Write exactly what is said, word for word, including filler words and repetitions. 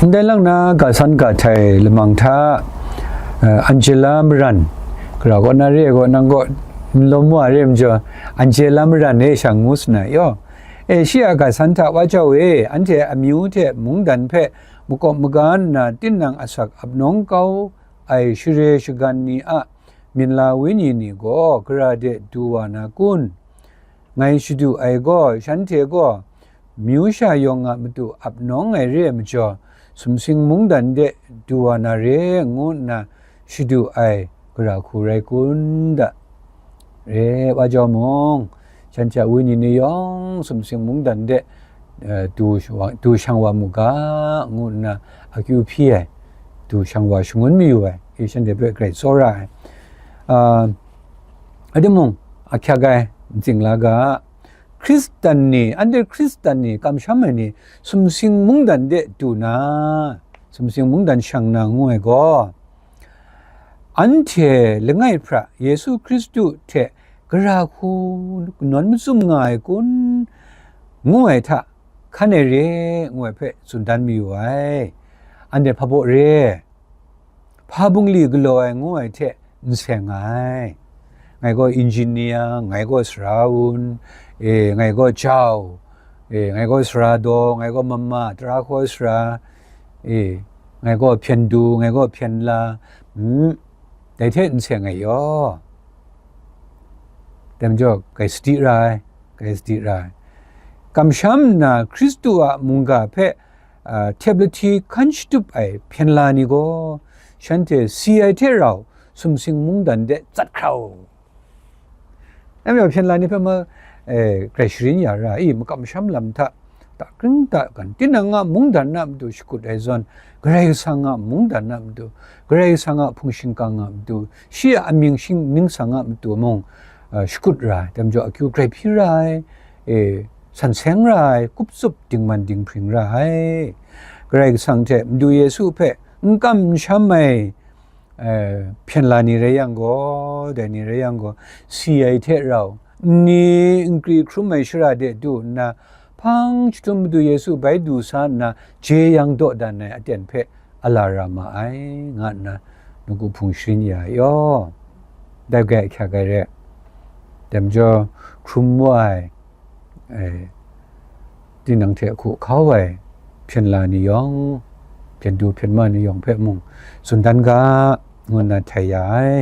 Ndai lang na, ga san ga htai lamang hta, eh, Angela Maran, gara kaw na re ai gaw, nang gaw n lawm wa re ai majaw, Angela Maran e sha ngu sa na yaw. E, shi a ga san hta wa jau e, anhte amyu hte mungdan hpe makawp maga nna tinang asak ap nawng kau ai share shagan ni a minla wenyi ni gaw gara de du wa na kun? Ngai shadu ai gaw, shanhte gaw myu sha yawng a matu ap nawng ai re ai majaw, sumsing mungdan de du wa na re, ngu nna shadu ai gara hku rai kun da? Re wa jau mung, shanhte a wenyi ni yawng sumsing mungdan de, eh, du shang wa, du shang wa mu ga, ngu nna akyu hpyi ai, du shang wa shangun mayu ai, i shanhte hpe grai tsawra ai. Ah, a timung, ahkyak ai, n tsing la ga, Hkristan ni, anhte Hkristan ni kamsham ai ni, sumsing mungdan de du na, sumsing mungdan shang na ngu ai gaw, anhte langai hpra Yesu Hkristu hte gara hku nawn mazum nga ai kun, ngu ai hta hkan ai re, ngu ai hpe tsun dan mayu ai. Anhte hpa baw re, hpa bungli galaw ai ngu ai hte n seng ai. Ngai gaw engineer, ngai gaw sara wun, e, ngai gaw jau, e, ngai gaw sara daw, ngai gaw mama, tara hkaw sara, e, ngai gaw hpyen du, ngai gaw hpyen la, mm, dai hte n seng ai yaw. Dai majaw, kai sadi ra ai, kai sadi ra ai. Kamsham nna Hkristu a mungga hpe, a, htep lahti hkan shatup ai hpyen la ni gaw, shanhte si ai hte rau sumsing mungdan de tsat hkrau. Dai majaw hpyen la ni hpe ma, e, grai sharin ya ra i, makam masham lam hta, takring takan, tinang a mungdan a matu shakut ai zawn, Karai Kasang a mungdan a matu, Karai Kasang a hpung shingkang a matu, shi a amying shing ningsang a matu mung, a, shakut ra ai, dai majaw akyu grai hpyi ra ai, e, san seng ra ai, kup tsup dingman dinghpring ra ai. Karai Kasang hte Madu Yesu hpe n kam n sham ai, eh, hpyen la ni rai yang gaw, dai ni rai yang gaw, si ai hte rau, nni nkri hkrum ai shara de du nna, hpang jahtum Madu Yesu bai du sa nna, jeyang dawdan ai aten hpe a la ra ma ai, nga nna, nawku hpung sharin ya ai yaw. Dai grai ahkyak ai re. Dai majaw, hkrum wa ai, e, tinang hte hku hkau ai hpyen la ni yawng, hpyen du hpyen ma ni yawng hpe mung tsun dan ga, ngu nna htai ya ai.